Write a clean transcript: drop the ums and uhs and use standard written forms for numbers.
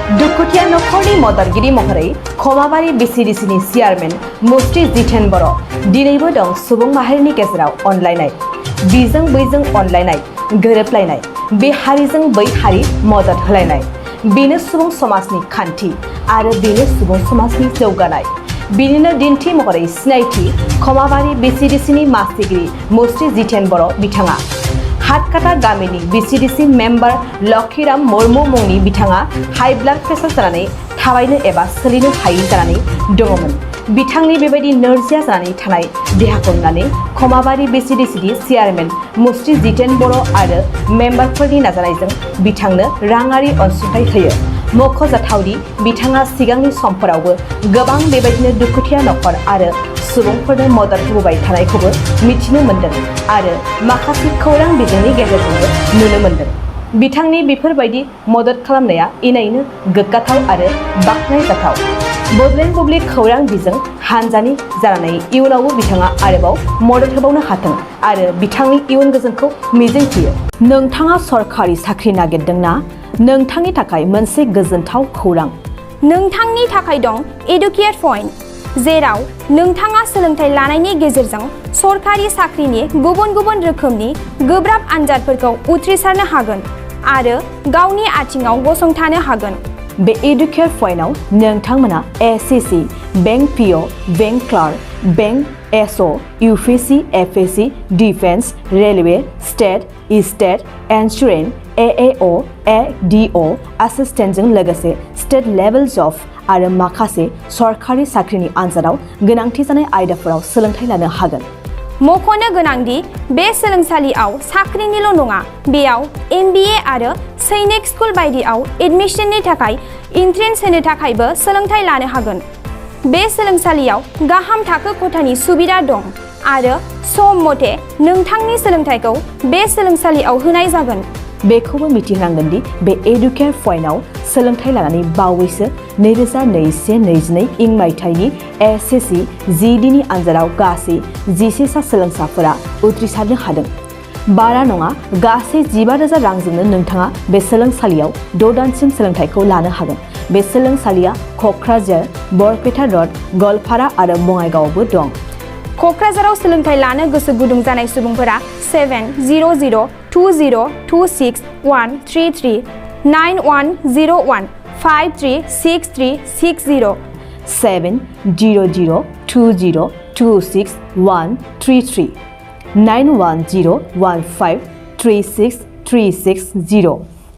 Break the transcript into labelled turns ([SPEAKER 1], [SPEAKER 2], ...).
[SPEAKER 1] दुखुथिया नखरनि मददगिरि महरै खमाबारि Vcdcनि चेयारमेन मुस्रि जितेन बर' दिनैबो दं सुबुं माहारिनि गेजेराव अनलायनाय, बिजों बैजों अनलायनाय, गोरोबलायनाय, बे हारिजों बै हारि मदद होलायनाय, बेनो सुबुं समाजनि खान्थि आरो बेनो सुबुं समाजनि जौगानाय। बिनिनो दिन्थि महरै सिनायथि खमाबारि Vcdcनि मासिगिरि मुस्रि जितेन बर' बिथाङा। हाटकाटा गामिनि Vcdc मेम्बार लक्षीराम मुर्मु मुंनि बिथाङा हाइ ब्लाड प्रेसार जानानै थाबायनो एबा सोलिनो हायै जानानै दङमोन। बिथांनि बेबायदि नोरजिया जानानै थानाय देहाखौ नुनानै खमाबारि Vcdcनि चेयारमेन मुस्रि जितेन बर' आरो मेम्बारफोरनि नाजानायजों बिथांनो राङारि अनसुंथाइ होयो। मख'जाथावदि बिथाङा सिगांनि समफोरावबो गोबां बेबायदिनो दुखुथिया नखर आरो सुबुंफोरनो मदद होबोबाय थानायखौबो मिथिनो मोन्दों आरो माखासे खौरां बिजोंनि गेजेरजोंबो नुनो मोन्दों। बिथांनि बेफोरबायदि मदद खालामनाया इनायनो गोग्गाथाव आरो बाख्नायजाथाव। बडलेण्ड बुब्लि खौरां बिजों हानजानि जानानै इयुनावबो बिथाङा आरोबाव मदद होबावनो हाथों आरो बिथांनि इयुन गोजोनखौ मिजिंथियो। नोंथाङा सरखारि साख्रि नागिरदोंना? नोंथांनि थाखाय मोनसे गोजोनथाव खौरां।
[SPEAKER 2] नोंथांनि थाखाय दं एडुकेट पइन्ट, जेराव नोंथाङा सोलोंथाइ लानायनि गेजेरजों सरखारि साख्रिनि गुबुन गुबुन रोखोमनि गोब्राब आनजादफोरखौ उथ्रिसारनो हागोन आरो गावनि आथिङाव गसंथानो हागोन।
[SPEAKER 1] बे एडुकेट पइन्टआव नोंथांमोना SSC, bank PO, bank clerk, bank SO, UPSC, FSC, defence, railway, state insurance, AAO, ADO एसिस्टेन्टजों लोगोसे स्टेट लेभेल जब आरो माखासे सरखारि साख्रिनि आनजादाव गोनांथि जानाय आयदाफोराव सोलोंथाइ लानो हागोन।
[SPEAKER 2] मख'नो गोनांदि बे सोलोंसालियाव साख्रिनिल' नङा, बेयाव MBA आरो सैनिक स्कुल बायदियाव एडमिशननि थाखाय एन्ट्रेन्स होनो थाखायबो सोलोंथाइ लानो हागोन। बे सोलोंसालियाव गाहाम थाखो खथानि सुबिदा दं आरो सम मथे नोंथांनि सोलोंथाइखौ बे सोलोंसालियाव होनाय जागोन।
[SPEAKER 1] बेखौबो मिथिनांगोन दि बे एडुकेट पइन्टआव सोलोंथाइ लानानै बावैसो 2021-22 इं मायथाइनि एसएससि GDनि आनजादाव गासै 11 सा सोलोंसाफोरा उथ्रिसारनो हादों। बारा नङा, गासै 15,000 रांजोंनो नोंथाङा बे सोलोंसालियाव 6 दानसिम सोलोंथाइखौ लानो हागोन। बे सोलोंसालिया क'क्राझार, बरपेटा र'ड, गवालपारा आरो बङाइगावआवबो दं।
[SPEAKER 2] क'क्राझाराव सोलोंथाइ लानो गोसो गुदुं जानाय सुबुंफोरा 700-226-133 9101-536360
[SPEAKER 1] 700-226-133 9101536360